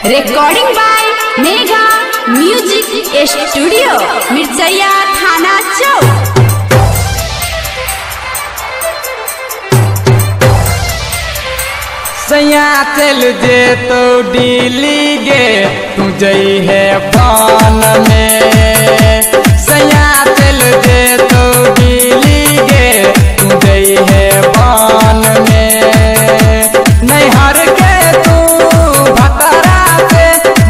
Recording by Megha music studio, Mirchaiya थाना चौक। सैया चल जे तो दिल्ली गे, तू जई है पान में। सैया चल जे तो दिल्ली गे, तू जई है पान में। नैहर के तू भतरा से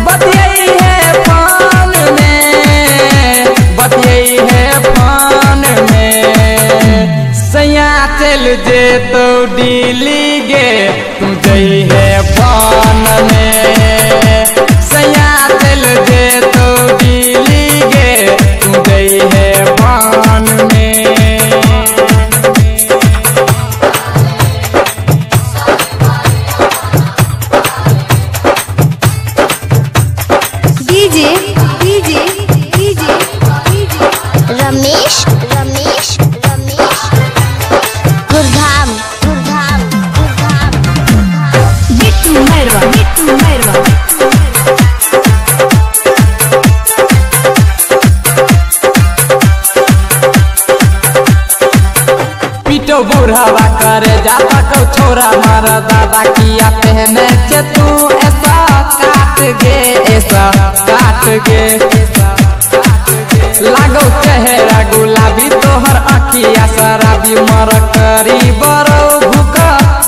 बतियाई है पान में, बतियाई है पान में। सैया चल जे तो दिल्ली गे, तू जई है पान में। सैया चल जे तो दिल्ली गे, तू जई है पान में। DJ DJ DJ DJ Ramesh Ramesh Ramesh Gurdham Gurdham Gurdham Bittu Mairwa Bittu Mairwa. पीटो बुढ़ावा करे जाता को छोरा मार दादा किया पहने छे तू ऐसा काट गे, ऐसा काट गे। लागो चेहरा गुलाबी तोहर आँखिया शराबी, मर करी बरो भूख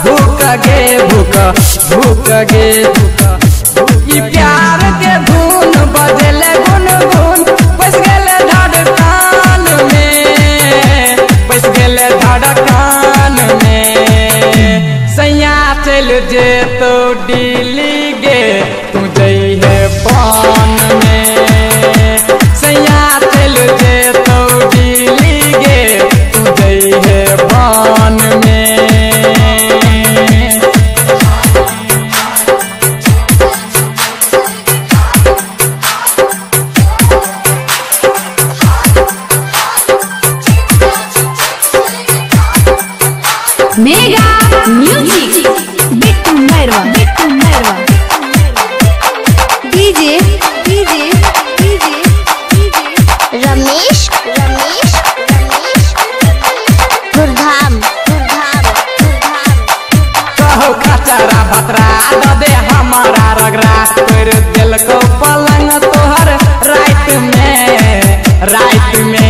भूख गे, भूख भूख गे। ई प्यार के धुन बजले गुन गुन, बस गेले धड़कन में, बस गेले धड़कन में। सैया चल जे तो दिल्ली गे, तू जई है पान में। सैया चल जे तो दिल्ली गे, तू जई है पान में। Megha music Bittu Mairwa Bittu Mairwa. DJ DJ DJ DJ Ramesh Ramesh Ramesh Gurdham Gurdham Gurdham. कहो खचरा भतरा the they हमारा रगड़ा, कर दिल को पलंग तोहर रात में, रात में।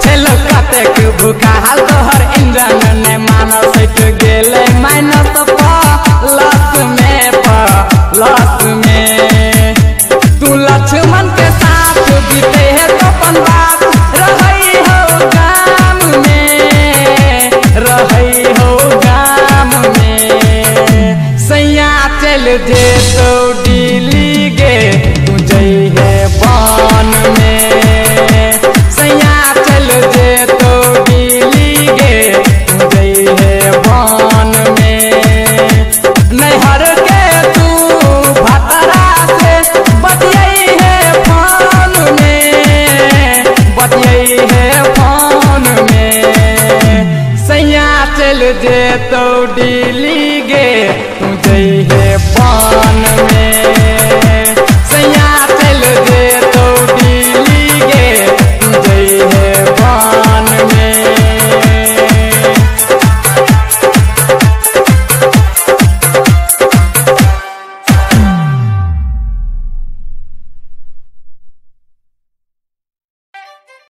चलो कतेक भूखा हाल तोहर इंजन ने मानो सट गेले माइनस प्लस में, प्लस में। तू लक्ष्मण के साथ बीते है तो अपन बाप, रहई हो गाम में, रहई हो गाम में। सैया चल जे तो दिल्ली गे, तू जई है पान में। सैया चल जे तो दिल्ली गे, तू जई है पान में। नैहर के तू भतरा से बतियाई है पान में, बतियाई है पान में। सैया चल जे तो दिल्ली